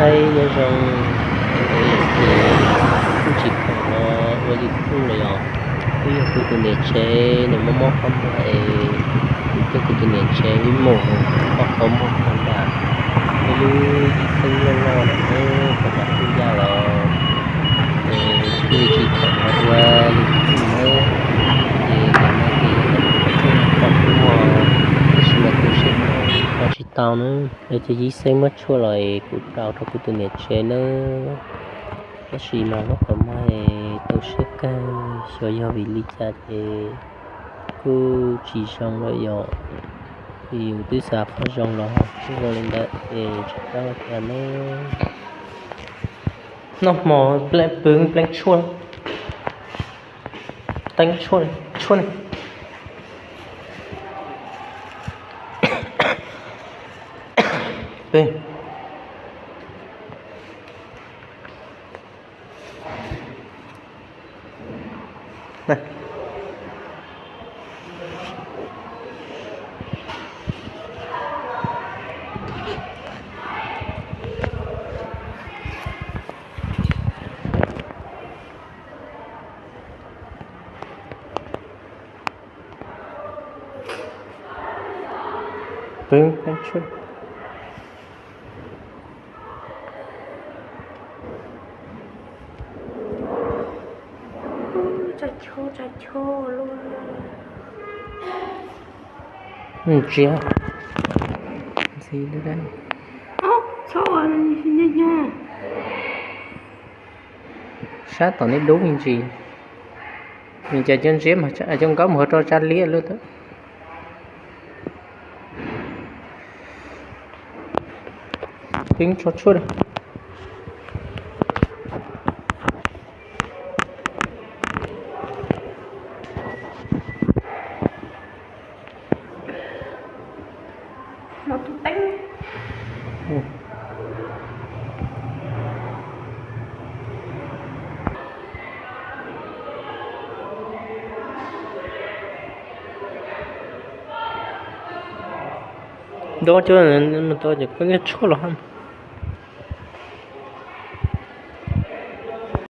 Nyob zoo, ces kuj tsis khoom los ua YouTube los yog, kuj yog kuv tus niam tsev nws mob mob qhov muag es kuv thiab kuv tus niam tsev wb mus ua qhov muag rau nram ib lub ib xeeb loj loj ntawm neb puas kam tuaj ncaj los, es kuj tsis khoom los ua YouTube na, ces nim no ces kuj khoom tuaj mus, tab sis mas tu siab kawg tsis tau na. Ces ib xeeb muab tshuaj los es kuv rau rau kuv tus niam tsev na, tab sis mas lub qhov muag tu siab kawg, xyov yog vim li cas ces kuj tsis zoo lawm yom. Vim yus twb xav qhov zoo los kuj zoo li ntawd ces tsis paub ua cas ne. Noj hmo pleev pw pleev tshuaj, teeb tshuaj, tshuaj ne. Pw. Pw, peb tshuaj. Tsa chó, tsa chó luaj. Ntsia. Ntxhi lub dab. Txhob ua nyob nyob. Sab tom nej dub me ntsis. Nws cas cov ntsiab mas cov nkaub mus rau tsab liab lawm. Peb tso tshuaj. Nto cuab, nto ces peb tshuaj los.